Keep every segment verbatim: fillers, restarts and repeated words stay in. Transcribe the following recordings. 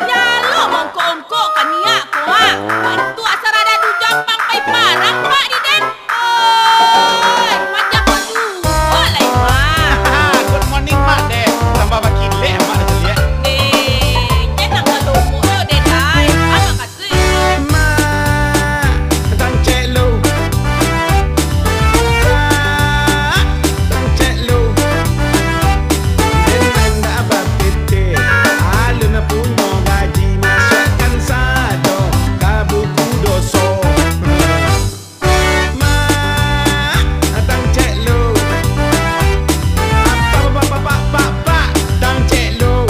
Jalo mongkok-ongkok ka niak ko, ha. Bantuak sarada dujang pang pai parang, Mak, di den. Oi, pacah ko juo lai, Mak. Good morning, Mak, deh. Tambah bakilek, Mak, dah caliak. Eh, jan nan galomok lo, deh, dai. Amak katuik. Mak, tang cek lu. Mak, tang cek lu. Den nan dak bapitih, alun punyo gaji, masuakkan sado ka buku doso. Mak, tang cek lu. Apa, apa, apa, apa, apa, tang cek lu.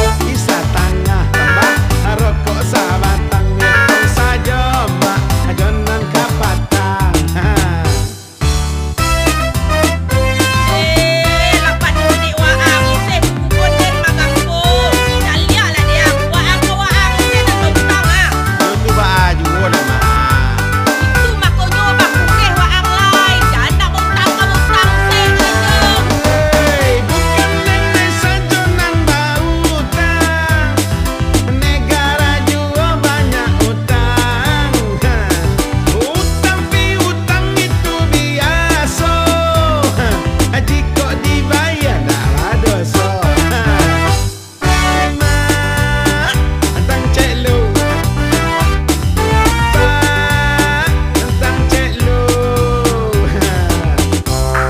Kopi satangah tambah rokok sabatang, itu sajo, Mak, jan nan kapatang. Ha. Eh, lapan minik waang, ise buku konden magampo. Caliak lah, Diang. Waang ka waang, ise nan bautang, ah. Yo tu baa juo lah, Mak. Itu makonyo bakureh waang lai. Jan nak bautang ka bautang, se, anjing. Hei, bukan nenek sajo nan bautang. Negara juo banyak utang. Utang piutang itu biaso. Jikok dibayar, dak badoso. Mak, tang cek lu. Pak, tang cek lu.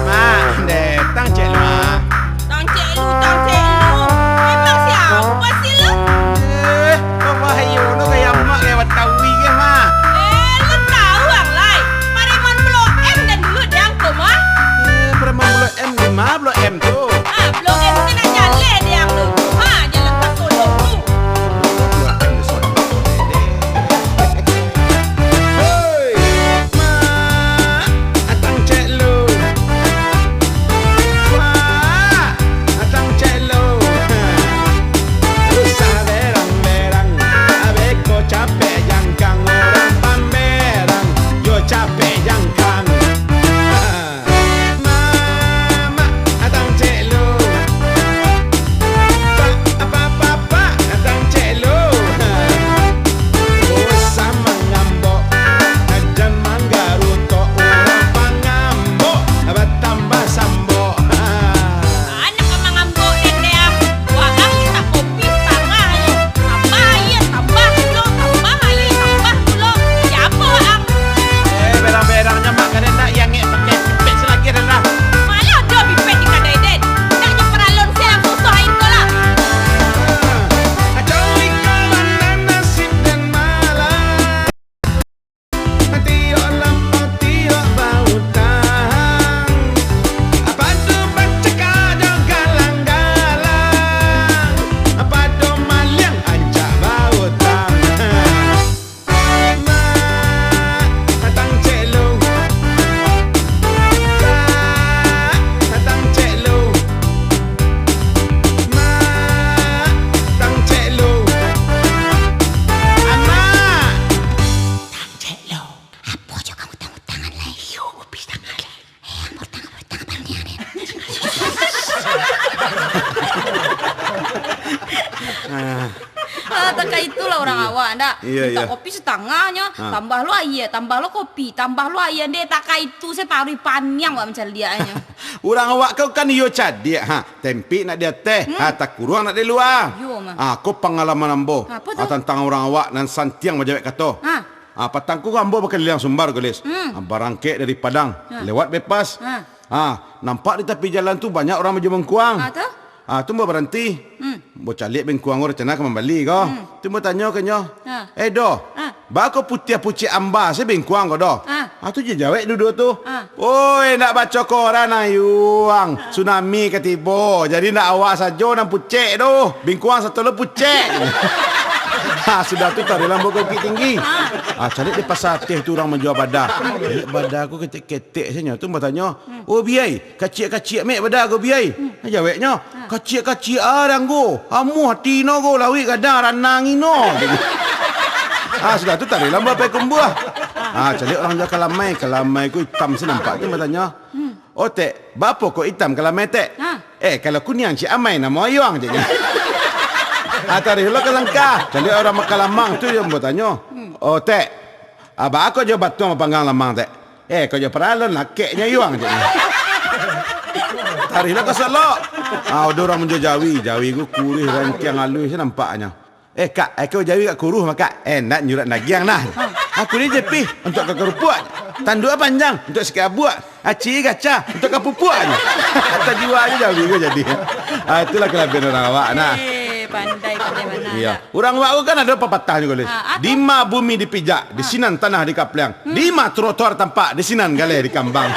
Mak, deh, tang cek lu, Mak. Tang cek lu, tang cek lu. Emang siapo sih lu? Eh, babahayo lu gaya mak, gaya Batawi ke, Mak? Eh, lu tau ang lai. Pareman Blok M dan dulu di angko mah. Eh, pareman Blok M di ma Blok M tu? Ah, Blok M tu nak jaleh di ang tu. Ha, jalan Tasolok tu. Blok M di sono. Hei, Mak, atang cek lu. Mak, atang cek lu. Usah berang-berang, beko capek jangkang, urang pameran, yo capek jangkang. Mak, mak, atang cek lu. Pak, pak, pak, pak, atang cek lu. Usah mangambok, jan manggarutok, urang pangambok batambah sambok. Anak ka mangambok den deh, ah. Waang mintak kopi satangah nyo. Tambah aia, tambah gulo, tambah aia, tambah gulo. Siapo waang? Eh, berang-berang nyo, Mak, kadang nak iangek pakai pipet salagi dah lah. Malah ado pipet di kadai den. Nak nyo paralon se ang susuah aia tu lah. Acau iko nan nasib den malang. Tiok lapau, tiok bautang. Apa tu pacakak jo galang-galang? Apa tu maliang ancak bautang? Mak, atang cek lu. Pak, atang cek lu. Mak, atang cek lu. Amak. Tang cek lu. Apo jo kamu tang-tangan lai? Iyo, kopi satangah lai. Eh, ang bautang, bautang, pandiang den. Ah. Ah, takah itulah urang awak, ndak? Iyo, mintak iyo. Kopi satangah nyo, ah, tambah lo aia, tambah lo kopi, tambah lo aia, ndeh, takah itu se paruih paniang awak mancaliaknyo. Urang awak ko kan iyo cadiak, ha, tempik nak di ateh, hmm, ha, takuruang nak di lua. Iyo mah. Ah, ko pangalaman ambo. Apo tu? Ah, tantang urang awak nan santiang bajawek kato. Ha. Ah, patang ko ambo bakaliliang Sumbar, Galis. Hmm. Ah, barangkek dari Padang, ha, lewat Bepas. Ha. Ah, nampak di tapi jalan tu banyak urang bajual bengkuang. Ha, tu? Ah, tu ambo baranti. Hmm. Ambo caliak bengkuang ko, rancana ka mambali ko. Hmm. Tu ambo tanyo ka inyo, ha, "Eh, Do, ha, baa ko putiah pucek amba se bengkuang ko, Do?" Ha. Ah, tu jo jawek duo-duo tu. Ha. "Oi, ndak baco koran, ayuang. Ha. Tsunami ka tibo. Jadi ndak awak sajo nan pucek doh. Bengkuang sato lo pucek." Ha, sudah tu taruihlah ambo ka Bukittinggi. Ha. Ah, caliak di Pasa Ateh tu urang manjua bada. Caliak bada ko ketek-ketek sajo tu, ambo tanyo, hmm, "Oh, Biai, kaciak-kaciak mek bada ko, Biai?" Hmm. Jaweknyo, ha, "Kaciak-kaciak a, Danggo. Amuah ati no ko, lauik gadang, ranang ino." Ah, sudah tu taruihlah ambo pai Kumbuah. Ah, caliak urang jua kalamai, kalamai ko itam se nampak tu, ambo tanyo, hmm, "Oh, Tek, baa kok itam kalamai, Tek?" Ha. "Eh, kalau kuniang cik amai namo ayuang," ceknyo. Ah, taruih lo ka langkah. Caliak urang makan lamang tu, jo batanyo, "Oh, Tek, ah, baa kok jo batuang mapanggang lamang, Tek?" "Eh, kok jo paralon, lakeknyo iwang," ceknyo. Taruih lo ka Solok. Ah, ado urang manjua jawi. Jawi ko kuruih, rantiang aluih, nampaknyo. "Eh, Kak, eh, kok jawi kok kuruih mah, Kak?" "Eh, ndak, nyurak dagiang nah." "Aku ni jepih, untuak ka karupuak. Tanduak panjang, untuak sikat abuak. Aci gaca, untuak ka pupuak," ceknyo. Tajual se jawi ko jadi. Ah, itulah kalabiahan urang awak nah. Eh, pandai, pandai bana. Iyo. Urang awak ko kan ado papatah nyo, Gulis. Ah, apo? "Di ma bumi dipijak, di sinan tanah dikapliang. Di ma trotoar tampak, di sinan galeh dikambang."